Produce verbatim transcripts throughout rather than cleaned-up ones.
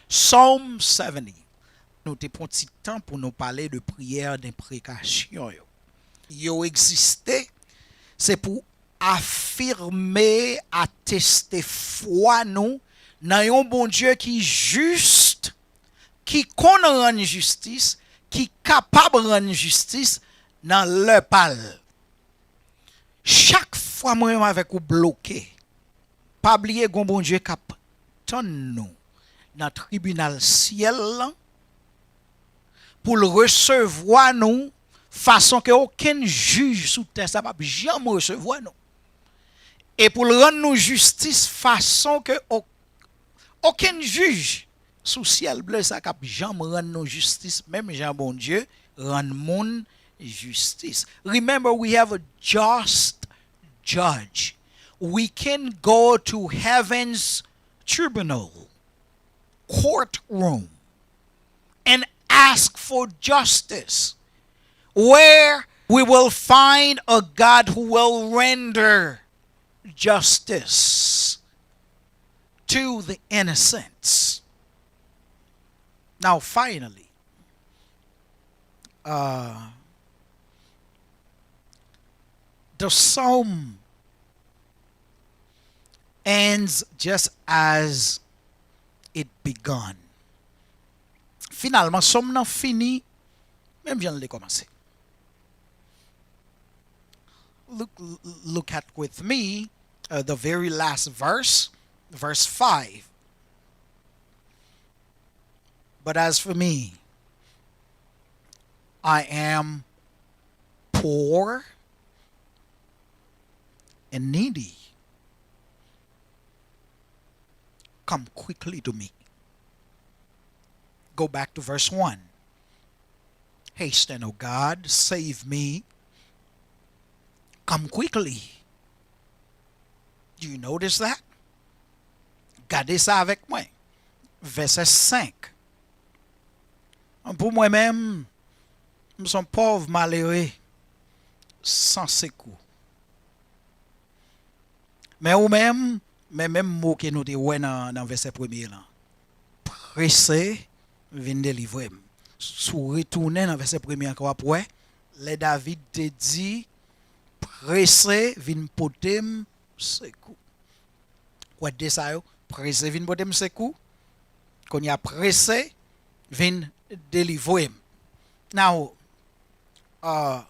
Psalm seventy. Nou te pran ti tan pou nou pale de priyè deprekasyon yo. Yo egziste, se pou afime, ateste fwa nou nan yon Bondye ki jis, ki konn rann jistis, ki kapab rann jistis nan lè pa l. Chak fwa mwen menm avèk ou bloke, pa bliye gon Bondye k ap tann nou nan tribinal syèl lan pou l resevwa nou fason ke okenn jij sou tè sa p ap janm resevwa nou. E pou l rann nou jistis fason ke o- okenn jij sou syèl ble sa k ap janm rann nou jistis, menm jan Bondye rann moun jistis. Remember, we have a just judge. We can go to heaven's tribunal, courtroom, and ask for justice, where we will find a God who will render justice to the innocents. Now, finally, uh, the psalm ends just as it begun. Finalman, sòm nan fini menm jan l te kòmanse. Look, look at with me, uh, the very last verse, verse five. But as for me, I am poor and needy. Come quickly to me. Go back to verse one. Hasten, O God, save me. Come quickly. Do you notice that? Gade sa avèk mwen. Vèsè senk. Pou mwen menm, m se yon pòv malere san sekou. Men ou menm, men menm mo ke nou te wè nan, nan vèsè premye lan. Prese, vin delivre m. Si w retounen nan vèsè premye an, w ap wè, lè David te di, prese, vin pote m sekou. Ou wè de sa yo, prese, vin pote m sekou. Kounye a, prese, vin delivre m. Now, uh,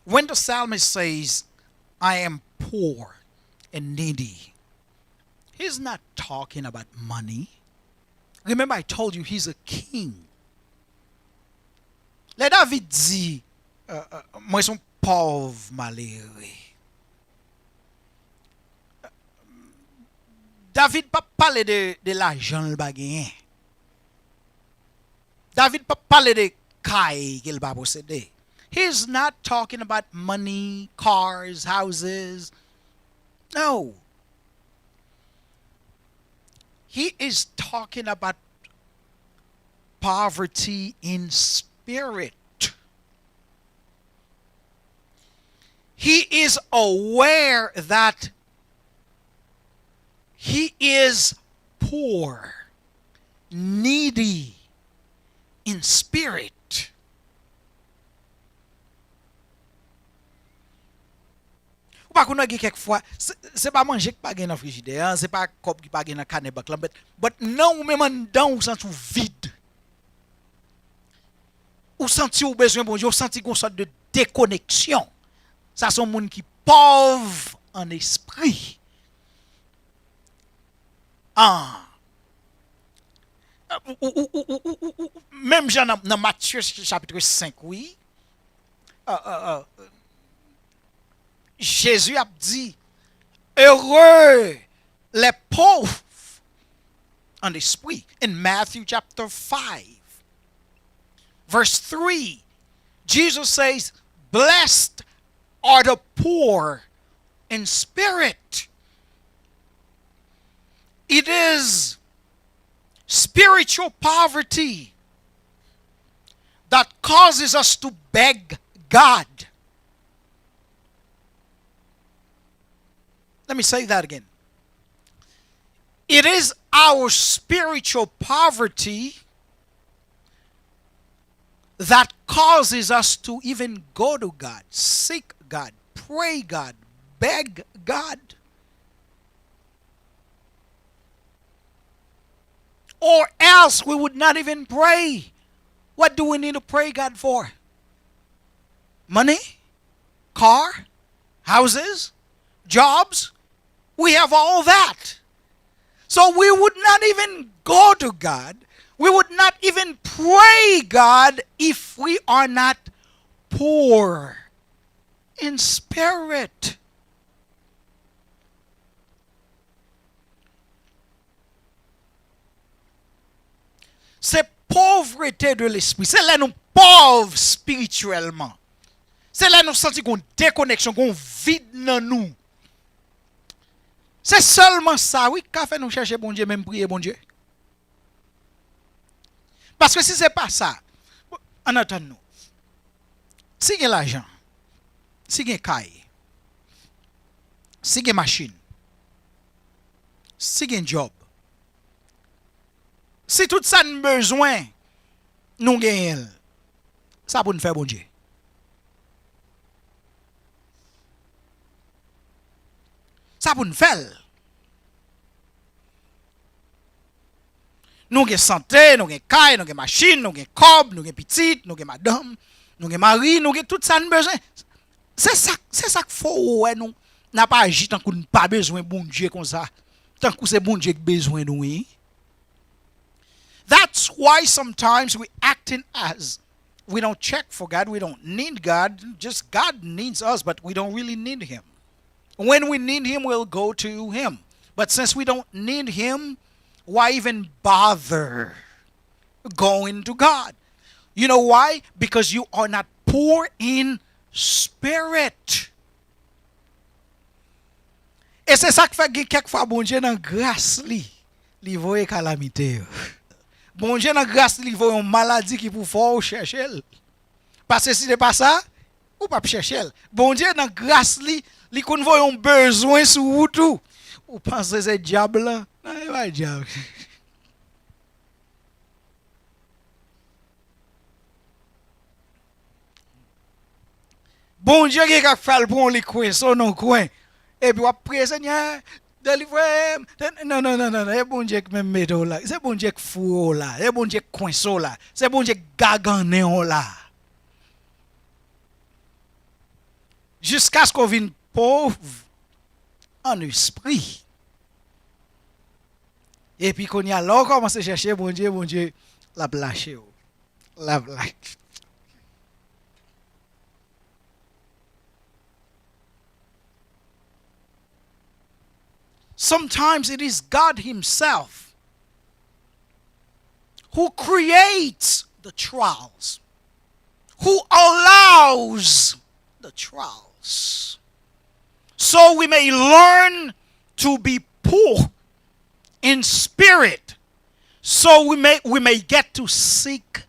when the psalmist says, I am poor and needy, he's not talking about money. Remember, I told you he's a king. Lè David di, uh, uh, mwen se yon pòv malere. David p ap pale de, de lajan l pa genyen. David p ap pale de kay ke l pa posede. He's not talking about money, cars, houses. No. He is talking about poverty in spirit. He is aware that he is poor, needy in spirit. Ou pa konn gen kèk fwa, se, se pa manje ki pa gen nan frijidè an, se pa kòb ki pa gen nan kanè bank lan, but, but nan ou menm anndan ou santi w vid. Ou santi w bezwen Bondye, ou santi gon sòt de dekoneksyon. Sa se yon moun ki pòv an espri. Ah. Ou, ou, ou, menm jan nan, nan Matye chapit senk, wi. Ah, ah, ah. Jezi ap di, heureux les pauvres en esprit. In Matthew chapter five, verse three, Jesus says, blessed are the poor in spirit. It is spiritual poverty that causes us to beg God. Let me say that again. It is our spiritual poverty that causes us to even go to God, seek God, pray God, beg God. Or else we would not even pray. What do we need to pray God for? Money? Car? Houses? Jobs? We have all that. So we would not even go to God. We would not even pray God if we are not poor in spirit. Se povrete de lespri. Se lè nou pòv espirityèlman. Se lè nou santi gon dekoneksyon, gon vid nan nou. Se sèlman sa, wi, k ka fè nou chèche Bondye, menm priye Bondye. Paske si se pa sa, ann antann nou. Si gen lajan, si gen kay, si gen machin, si gen djòb, si tout sa n bezwen, nou genyen l, sa pou n fè Bondye? Sa pou n fè l? Nou gen sante, nou gen kay, nou gen machin, nou gen kòb, nou gen pitit, nou gen madanm, nou gen mari, nou gen tout sa n bezwen. Se sa, se sa k fè w wè nou, n ap aji tankou n pa bezwen Bondye konsa. Tankou se Bondye k bezwen nou, wi. That's why sometimes we acting as we don't check for God, we don't need God, just God needs us, but we don't really need Him. When we need Him, we'll go to Him. But since we don't need Him, why even bother going to God? You know why? Because you are not poor in spirit. E se sa k fè gen kèk fwa Bondye nan gras li, li voye kalamite yo. Bondye nan gras li, li voye yon maladi ki pou fè w chèche l. Paske si te pa sa, ou p ap chèche l. Bondye nan gras li, li konn voye yon bezwen sou wout ou. Ou panse se dyab lan? Non, e pa dyab. Bondye gen k ap fè l pou w, li kwense w nan kwen. Epi w ap priye, Senyè, delivre m. Non, non, non, non, non, e Bondye k menm mete w la. Se Bondye k foure w la. Se Bondye k kwense w la. Se Bondye k gagannen w la. Jiskaske w vin pòv an espri. Epi kounye a, lè w kòmanse chèche Bondye, Bondye, l ap lache w. L ap lache. Sometimes it is God Himself who creates the trials, who allows the trials, so we may learn to be poor in spirit, so we may, we may get to seek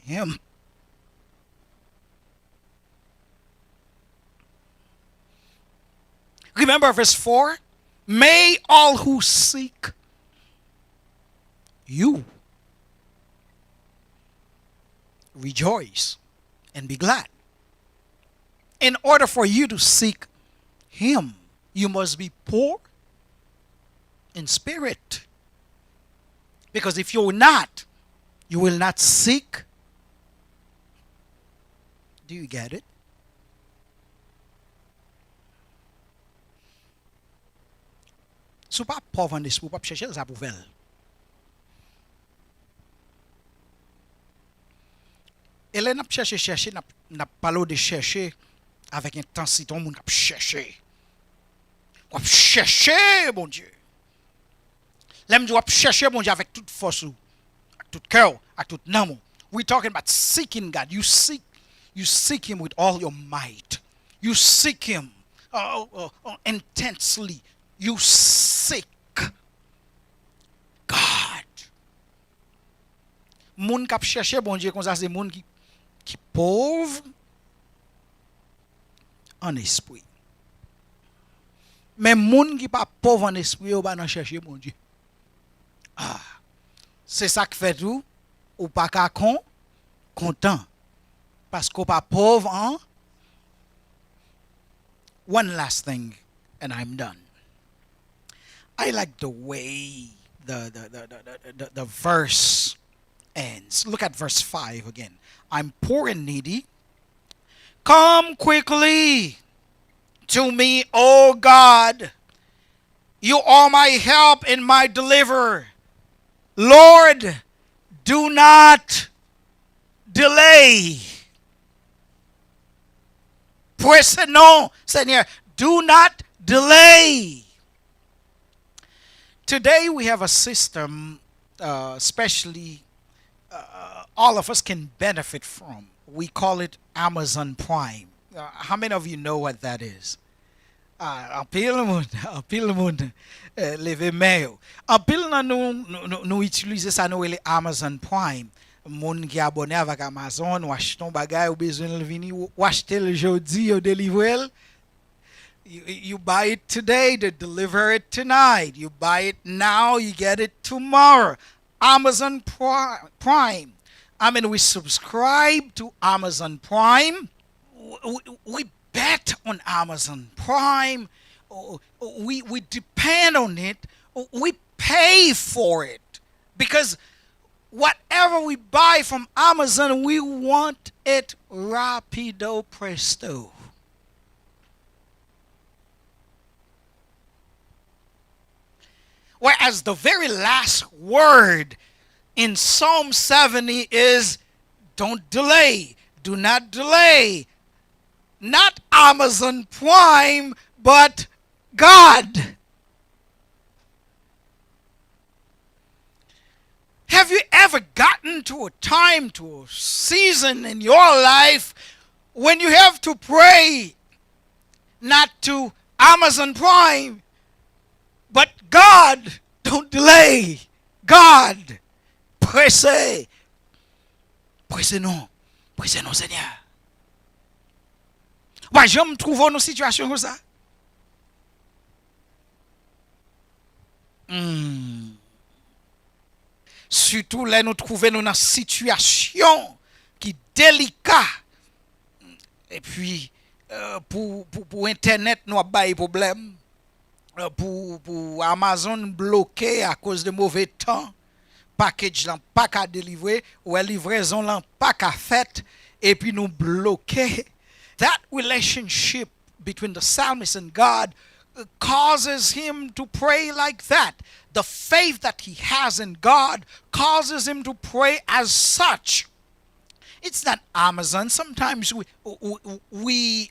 Him. Remember verse four? May all who seek you rejoice and be glad. In order for you to seek Him, you must be poor in spirit. Because if you're not, you will not seek. Do you get it? Si w pa pòv an espri, w p ap chèche l, sa pou fè l. E lè n ap chèche, chèche, n ap, n ap pale w de chèche avèk entansite, yon moun k ap chèche. W ap chèche Bondye. Lè m di w ap chèche Bondye avèk tout fòs ou, ak tout kè w, ak tout nanm ou. We talking about seeking God. You seek, you seek Him with all your might. You seek Him, uh, uh, uh, intensely. You seek God. Moun k ap chèche Bondye konsa se moun ki, ki pòv an espri. Men moun ki pa pòv an espri yo pa nan chèche Bondye. Ah, se sa k fè tou, ou pa ka kon, kontan. Paske w pa pòv an. One last thing, and I'm done. I like the way the, the, the, the, the, the, the verse ends. Look at verse five again. I'm poor and needy. Come quickly to me, O God. You are my help and my deliverer. Lord, do not delay. Prese non, Senyè. Do not delay. Today we have a system, uh, especially, uh, all of us can benefit from. We call it Amazon Prime. Uh, how many of you know what that is? Ah, anpil moun, anpil moun, eh, leve men yo. Anpil nan nou, nou, nou, nou itilize sa nou rele Amazon Prime. Moun ki abòne avèk Amazon, ou achte yon bagay, ou bezwen l vini, ou, ou achte l jodi, yo delivre l. You, you buy it today, they deliver it tonight. You buy it now, you get it tomorrow. Amazon Pri- Prime. I mean, we subscribe to Amazon Prime. We, we, we bet on Amazon Prime. We, we depend on it. We pay for it. Because whatever we buy from Amazon, we want it rapido presto. Whereas the very last word in Psalm seventy is don't delay, do not delay. Not Amazon Prime, but God. Have you ever gotten to a time, to a season in your life when you have to pray not to Amazon Prime, but God, don't delay. God, prese. Prese non. Prese non, Senyè. Ou pa janm twouve w nan sitiyasyon konsa? Hmm. Sitou lè nou twouve nou nan sitiyasyon ki delika. Epi, eh, pou, pou, pou entènèt nou ap bay pwoblèm. Eh, pou, pou Amazon bloke akoz de move tan. Package lan pa ka delivre, ou wè livrezon lan pa ka fèt, epi nou bloke. That relationship between the psalmist and God causes him to pray like that. The faith that he has in God causes him to pray as such. It's not Amazon. Sometimes we, we, we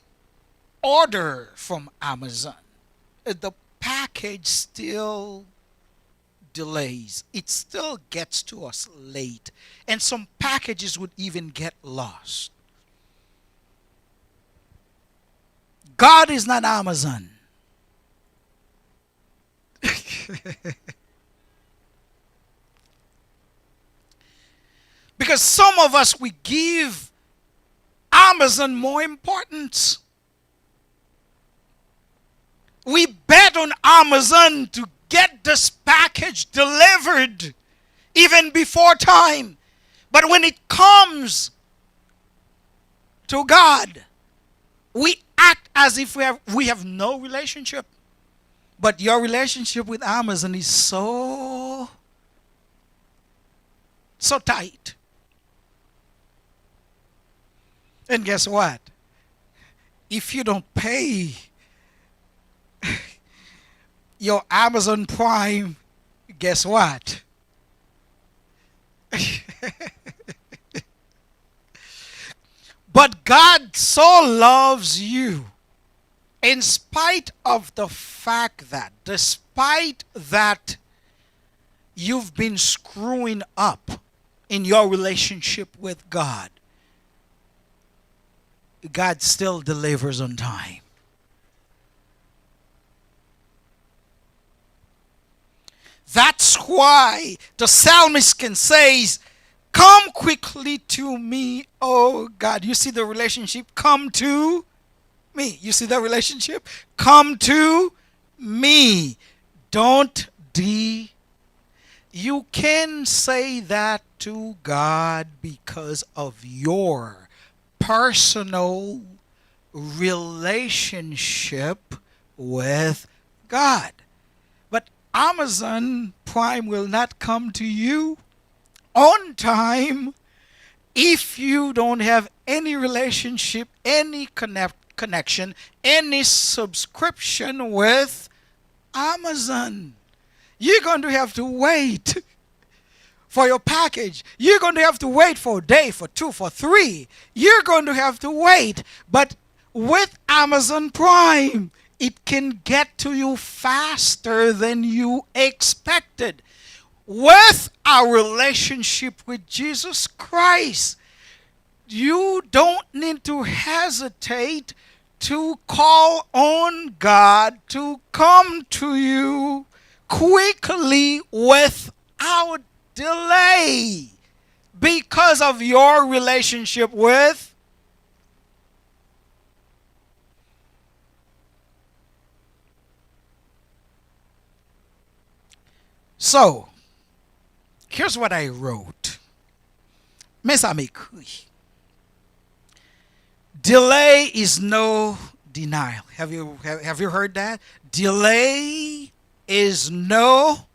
order from Amazon. The package still delays. It still gets to us late. And some packages would even get lost. God is not Amazon. Because some of us, we give Amazon more importance. We bet on Amazon to get this package delivered even before time. But when it comes to God, we act as if we have, we have no relationship. But your relationship with Amazon is so, so tight. And guess what? If you don't pay your Amazon Prime, guess what? But God so loves you, in spite of the fact that, despite that you've been screwing up in your relationship with God, God still delivers on time. That's why the psalmist can say, "Come quickly to me, O God." You see the relationship? Come to me. You see the relationship? Come to me, don't de-, you can say that to God because of your personal relationship with God. But Amazon Prime will not come to you on time if you don't have any relationship, any connect, connection, any subscription with Amazon. You're going to have to wait for your package. You're going to have to wait for a day, for two, for three. You're going to have to wait. But with Amazon Prime, it can get to you faster than you expected. With our relationship with Jesus Christ, you don't need to hesitate to call on God to come to you quickly without delay because of your relationship with. So, here's what I wrote. Men sa m ekri. Delay is no denial. Have you, have, have you heard that? Delay is no,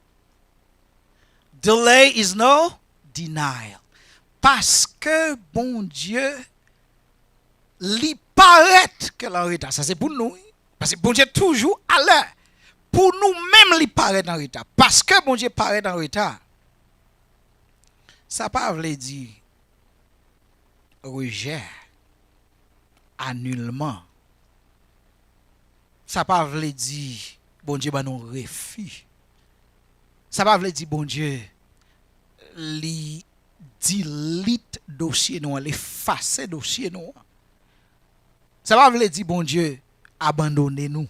delay is no denial. Paske Bondye, li parèt ke l an reta. Sa se pou nou, wi. Paske Bondye toujou alè. Pou nou menm, li parèt an reta. Paske Bondye parèt an reta, sa pa vle di rejè, anilman. Sa pa vle di Bondye ban nou refi. Sa pa vle di Bondye, li delete dosye nou an, li efase dosye nou an. Sa pa vle di Bondye abandone nou.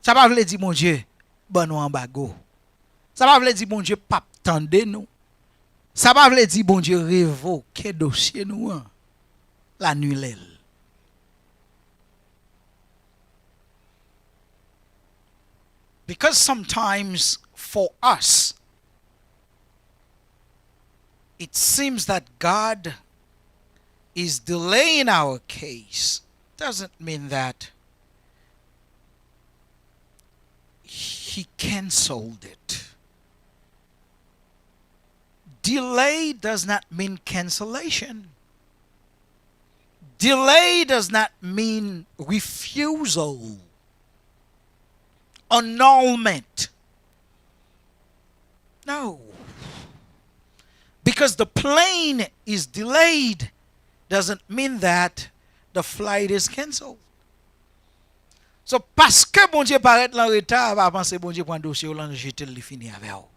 Sa pa vle di Bondye ban nou anbago. Sa pa vle di Bondye p ap tande nou. Sa pa vle di Bondye revoke dosye nou an, l anile l. Because sometimes for us, it seems that God is delaying our case. Doesn't mean that he canceled it. Delay does not mean cancellation. Delay does not mean refusal, annulment. No. Because the plane is delayed doesn't mean that the flight is canceled. So, paske Bondye parèt l an reta, pa panse Bondye pran dosye w lan, l jete l, li fini avè w.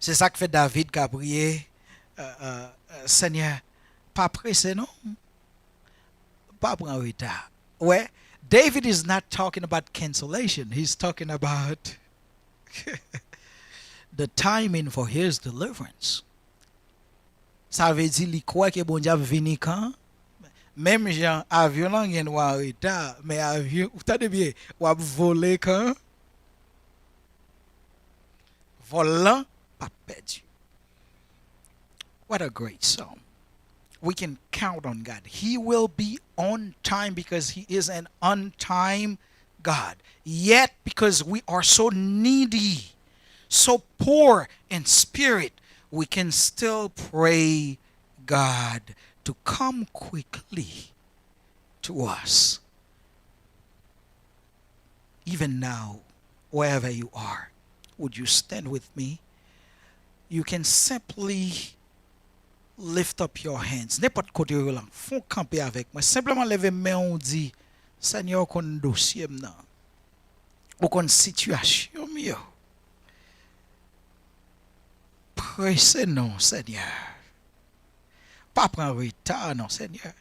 Se sa k fè David ka priye, euh, euh, euh, Senyè, pa prese non. Pa pran reta. Wè, David is not talking about cancellation. He's talking about the timing for his deliverance. Sa vle di li kwè ke Bondye ap vini kan? Menm jan avyon lan gen dwa an reta, men avyon, ou tande byen, w ap vole kan? Vòl lan p ap pèdi. What a great song. We can count on God. He will be on time because he is an on time God. Yet, because we are so needy, so poor in spirit, we can still pray God to come quickly to us. Even now, wherever you are, would you stand with me? You can simply lift up your hands. Nenpòt kote w ye la, fè w kanpe avèk mwen. Senpleman leve men w, di, Senyè, ou konn dosye m nan. Ou konn sitiyasyon m yo. Prese non, Senyè. Pa pran reta non, Senyè.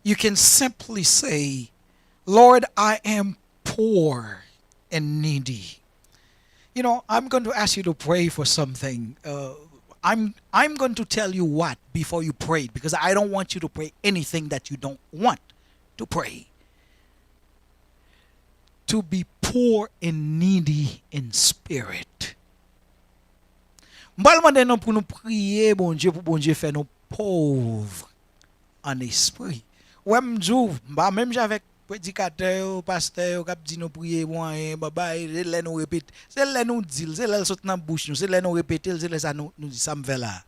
You can simply say, Lord, I am poor and needy. You know, I'm going to ask you to pray for something. Uh, I'm, I'm going to tell you what before you pray, because I don't want you to pray anything that you don't want to pray. to be poor and needy in spirit. M pral mande nou pou nou priye Bondye, pou Bondye fè nou pòv an espri. Ou wè, m di w, m pa menm jan avèk predikatè yo, pastè yo k ap di nou priye pou anyen, babay, se lè nou repete, se lè nou di l, se lè l sot nan bouch nou, se lè nou repete l, se lè sa nou, nou di, "Sa m fè la a?"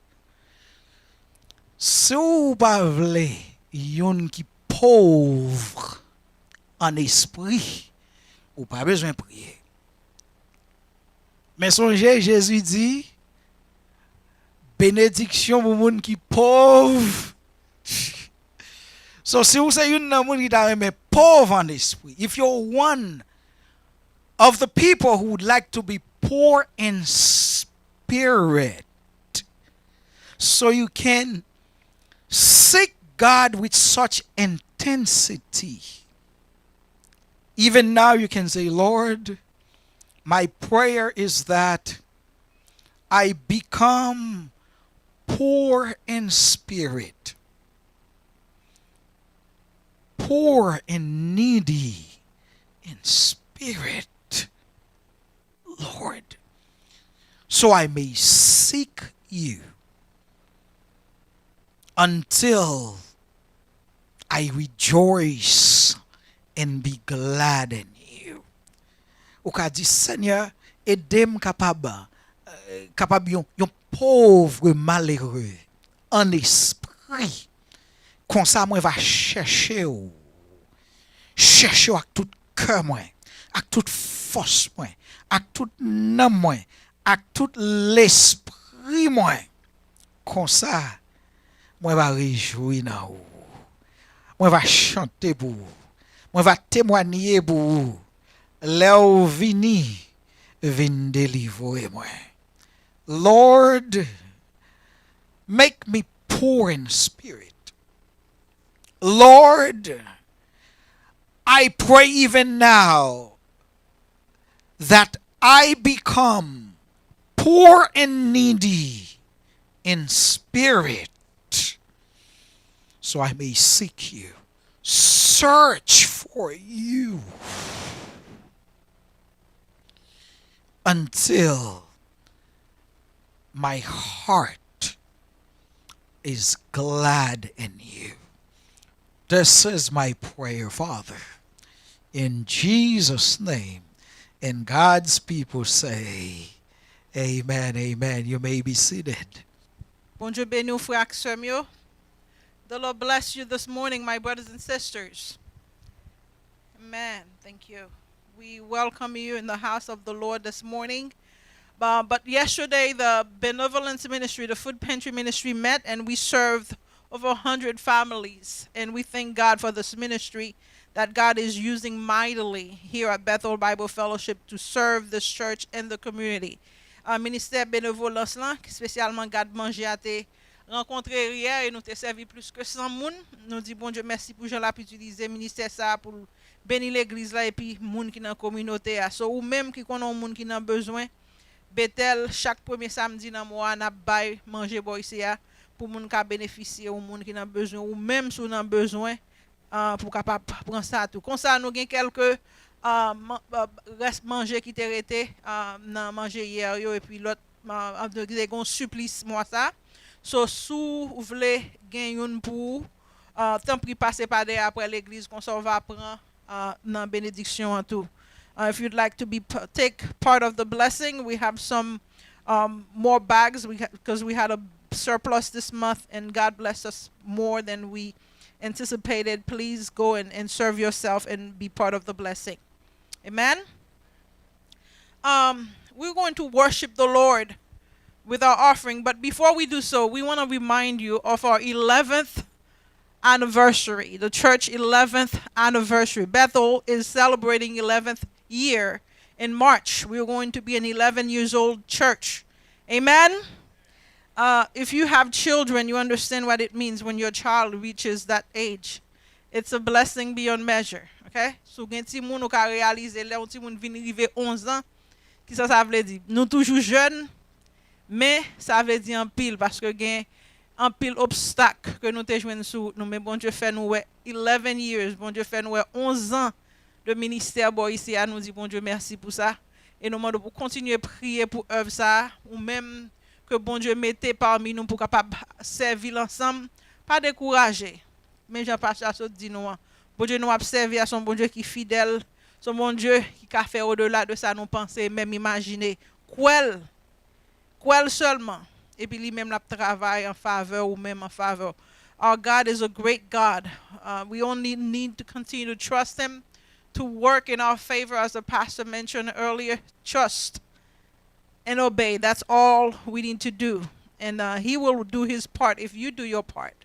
Si w pa vle youn ki pòv an espri, ou pa bezwen priye. Men sonje, Jezi di, "Benediksyon pou moun ki pòv." So, si w se youn nan moun ki ta renmen pòv an espri, if you're one of the people who would like to be poor in spirit, so you can seek God with such intensity, even now you can say, "Lord, my prayer is that I become poor in spirit, poor and needy in spirit, Lord, so I may seek you until I rejoice and be glad in you." Ou ka di, "Senyè, ede m kapab, eh, kapab yon, yon pòv malere an espri. Konsa mwen va chèche w. Chèche w ak tout kè mwen, ak tout fòs mwen, ak tout nanm mwen, ak tout lespri mwen. Konsa, mwen va rejwi nan ou. Mwen va chante pou ou. Mwen va temwanye pou ou. Lè w vini, vin delivre mwen." Lord, make me poor in spirit. Lord, I pray even now that I become poor and needy in spirit, so I may seek you, search for you until my heart is glad in you. This is my prayer, Father, in Jesus' name. And God's people say, "Amen, amen." You may be seated. Bondye beni w, frè ak sè m yo. The Lord bless you this morning, my brothers and sisters. Amen. Thank you. We welcome you in the house of the Lord this morning. Uh, but yesterday, the Benevolence Ministry, the Food Pantry Ministry met, and we served over a hundred families. And we thank God for this ministry that God is using mightily here at Bethel Bible Fellowship to serve this church and the community. Uh, ministè benevolans lan, espesyalman gad manje a, te rankontre yè e nou te sèvi plis ke san moun. Nou di Bondye mèsi pou jan l ap itilize ministè sa a pou l beni legliz la epi moun ki nan kominote a. So, ou menm ki konnen yon moun ki nan bezwen, Betèl, chak premye samdi nan mwa a, n ap bay manje bò isi a pou moun ka benefisye, yon moun ki nan bezwen, ou menm si w nan bezwen, ah, pou w kapab pran sa tou. Konsa, nou gen kèlke, ah, man-, ah, rès manje ki te rete, ah, nan manje yè yo, epi lòt, ah, ah, te gen yon siplis mwa sa. So, si w vle gen youn pou ou, ah, tanpri pase pa dèyè aprè legliz, konsa w va pran, ah, nan benediksyon an tou. Uh, if you'd like to be p-, take part of the blessing, we have some, um, more bags, we ha-, 'cause we had a surplus this month, and God blessed us more than we anticipated. Please go and, and serve yourself and be part of the blessing. Amen. Um, we're going to worship the Lord with our offering, but before we do so, we wanna remind you of our eleventh anniversary, the church eleventh anniversary. Bethel is celebrating eleventh year in March. We're going to be an eleven years old church. Amen. Uh, if you have children, you understand what it means when your child reaches that age. It's a blessing beyond measure, okay? Si w gen timoun, ou ka reyalize lè yon timoun vin rive onz an, kisa sa vle di? Nou toujou jèn, men sa vle di anpil, paske gen anpil obstak ke nou te jwenn sou wout nou, men Bondye fè nou wè eleven years, Bondye fè nou wè onz an de ministè bò isi a, nou di Bondye mèsi pou sa. E nou mande w pou kontinye priye pou èv sa a, ou menm ke Bondye mete pami nou pou kapab sèvi l ansanm. Pa dekouraje. Men jan pastè a sot di nou an, Bondye nou ap sèvi a se yon Bondye ki fidèl, se yon Bondye ki ka fè odela de sa nou panse e menm imajine. Kwè l, kwè l sèlman. Epi li menm l ap travay an favè ou menm, an favè w. Our God is a great God. Uh, we only need to continue to trust Him, to work in our favor, as the pastor mentioned earlier. Trust and obey. That's all we need to do. And uh, He will do His part if you do your part.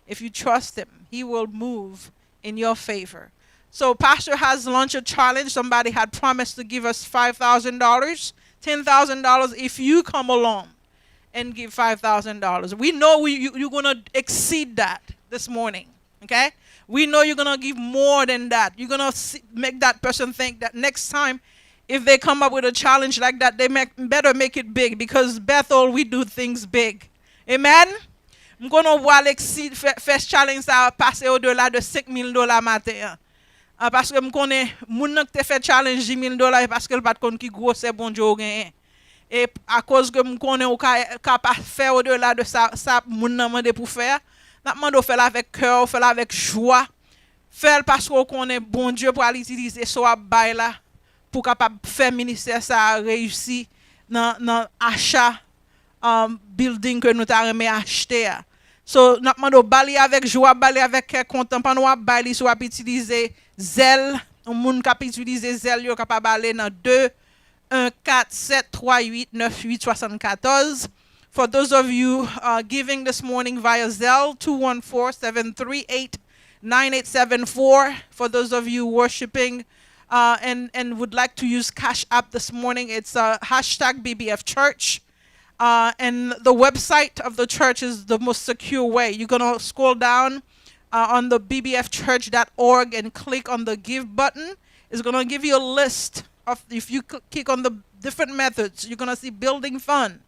If you trust Him, He will move in your favor. So, Pastor has launched a challenge. Somebody had promised to give us five thousand dollars, ten thousand dollars if you come along and give five thousand dollars. We know we, you, you're going to exceed that this morning, okay? We know you're going to give more than that. You're going to make that person think that next time, if they come up with a challenge like that, they make, better make it big, because Bethel, we do things big. Amen? M konnen w pral exceed, fè, fè challenge sa a pase odela de senk mil dola maten an. Ah, paske m konnen moun nan ki te fè challenge dis mil dola, e paske l pa t konn ki gwosè Bondye w genyen. E akoz ke m konnen ou ka, ka pa fè odela de sa, sa moun nan mande pou fè a, n ap mande w fè l avèk kè w, fè l avèk jwa. Fè l paske w konnen Bondye pral itilize sa w ap bay la pou kapab fè ministè sa a reyisi nan, nan acha, um, building ke nou ta renmen achte a. So, n ap mande w ba li avèk jwa, ba li avèk kè kontan. Pandan w ap bay li, si w ap itilize Zelle, yon moun k ap itilize Zelle yo kapab ale nan de un quatre sept trois huit neuf huit soixante-quatorze. For those of you uh, giving this morning via Zelle, two one four, seven three eight, nine eight seven four. For those of you worshiping uh, and, and would like to use Cash App this morning, it's uh, hashtag B B F Church. Uh, and the website of the church is the most secure way. You're going to scroll down uh, on the B B F church dot org and click on the give button. It's going to give you a list of, if you cl- click on the different methods, you're going to see building fund.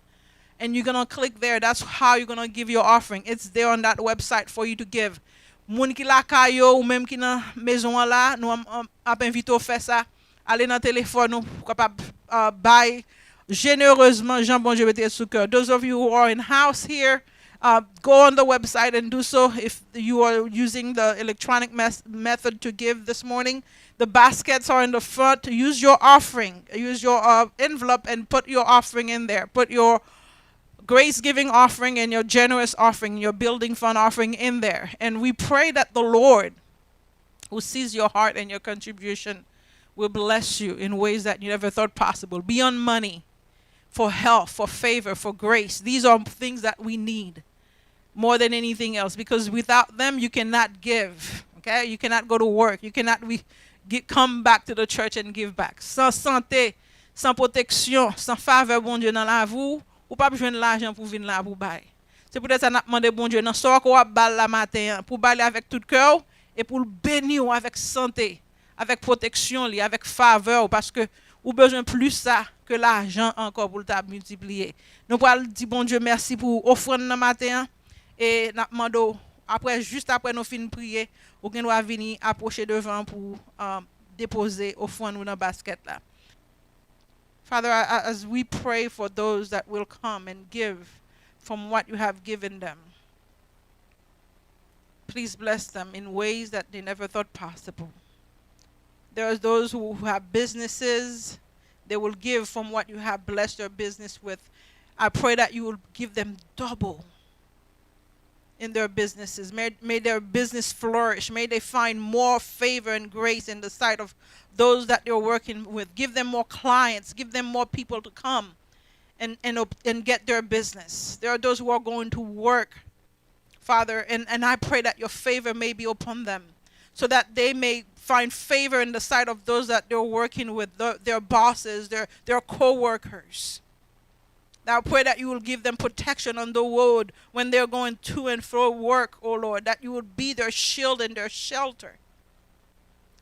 And you're going to click there. That's how you're going to give your offering. It's there on that website for you to give. Moun ki lakay yo, ou menm ki nan mezon an la, nou an- an- ap envite w fè sa. Ale nan telefòn ou, ou kapab uh, bay jenerezman jan Bondye mete sou kè. Those of you who are in house here, uh, go on the website and do so if you are using the electronic mes- method to give this morning. The baskets are in the front. Use your offering. Use your uh, envelope and put your offering in there. Put your grace giving offering and your generous offering, your building fund offering in there. And we pray that the Lord who sees your heart and your contribution will bless you in ways that you never thought possible, beyond money, for health, for favor, for grace. These are things that we need more than anything else, because without them, you cannot give. Okay? You cannot go to work. You cannot re- get, come back to the church and give back. San sante, san pwoteksyon, san favè Bondye nan lavi w, ou p ap jwenn lajan pou vin la pou bay. Se poutèt sa n ap mande Bondye nan sa ke w ap ba l la maten an, pou w ba li avèk tout kè w, e pou l beni w avèk sante, avèk pwoteksyon li, avèk favè w, paske ou bezwen plis sa ke lajan ankò pou l ta miltipliye. Nou pral di Bondye mèsi pou ofrann nan maten an, e n ap mande w, apre, jis apre nou fin priye, ou gen dwa vini apwoche devan pou uh, depoze ofrann ou nan baskèt la. Father, as we pray for those that will come and give from what you have given them, please bless them in ways that they never thought possible. There are those who have businesses, they will give from what you have blessed their business with. I pray that you will give them double in their businesses. May, may their business flourish. May they find more favor and grace in the sight of those that they're working with. Give them more clients. Give them more people to come and, and, and get their business. There are those who are going to work, Father, and, and I pray that your favor may be upon them so that they may find favor in the sight of those that they're working with, their, their bosses, their, their co workers. I pray that you will give them protection on the road when they're going to and fro work, oh Lord, that you would be their shield and their shelter.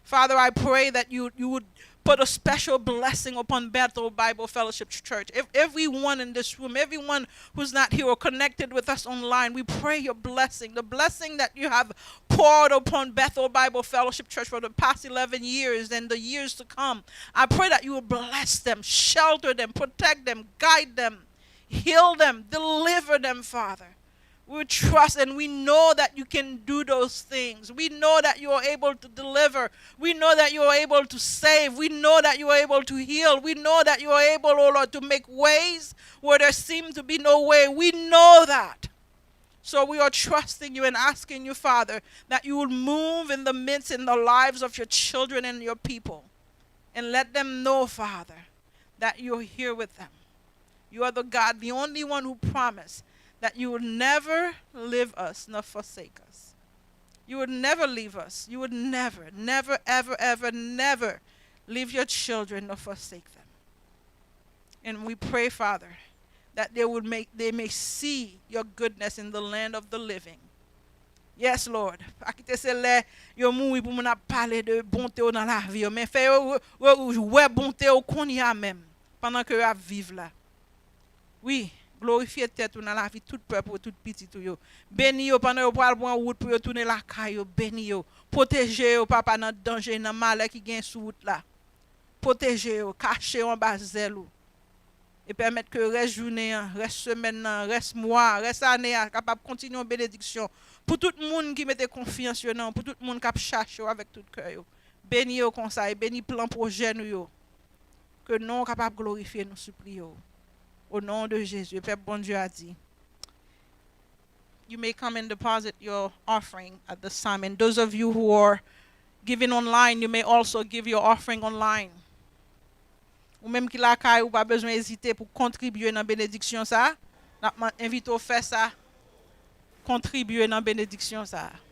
Father, I pray that you, you would put a special blessing upon Bethel Bible Fellowship Church. If everyone in this room, everyone who's not here or connected with us online, we pray your blessing, the blessing that you have poured upon Bethel Bible Fellowship Church for the past eleven years and the years to come. I pray that you will bless them, shelter them, protect them, guide them, heal them, deliver them, Father. We trust and we know that you can do those things. We know that you are able to deliver. We know that you are able to save. We know that you are able to heal. We know that you are able, oh Lord, to make ways where there seem to be no way. We know that. So we are trusting you and asking you, Father, that you will move in the midst, in the lives of your children and your people. And let them know, Father, that you're here with them. You are the God, the only one who promised that you would never leave us nor forsake us. You would never leave us. You would never, never, ever, ever, never leave your children nor forsake them. And we pray, Father, that they would make they may see your goodness in the land of the living. Yes, Lord. Pa kite se lè yo mouri pou moun ap pale de bonte w nan lavi yo, men fè yo wè bonte w kounye a menm, pandan ke yo ap viv la. Wi, glorifye tèt ou nan lavi tout pèp ou, tout pitit ou yo. Beni yo pandan yo pral pran wout pou yo tounen lakay yo. Beni yo. Pwoteje yo, Papa, nan danje, nan malè ki gen sou wout la. Pwoteje yo, kache yo anba zèl ou. E pèmèt ke rès jounen an, rès semèn nan, rès mwa, rès ane a kapab kontinye yon benediksyon pou tout moun ki mete konfyans yo nan ou, pou tout moun k ap chache w avèk tout kè yo. Beni yo konsa e beni plan pwojè nou yo. Ke non w kapab glorifye, nou sipliye w. O non de Jezi, pèp Bondye a di, you may come and deposit your offering at this time. And those of you who are giving online, you may also give your offering online. Ou menm ki lakay ou, pa bezwen ezite pou kontribye nan benediksyon sa a. N ap man- envite w fè sa. Kontribye nan benediksyon sa a.